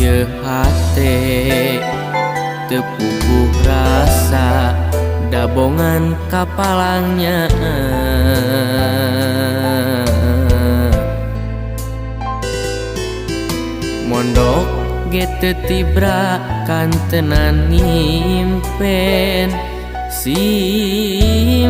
Ieu hate teu puguh rasa dabongan kapalangnya. Mondok ge teu tibra kantenan ngimpen simpen.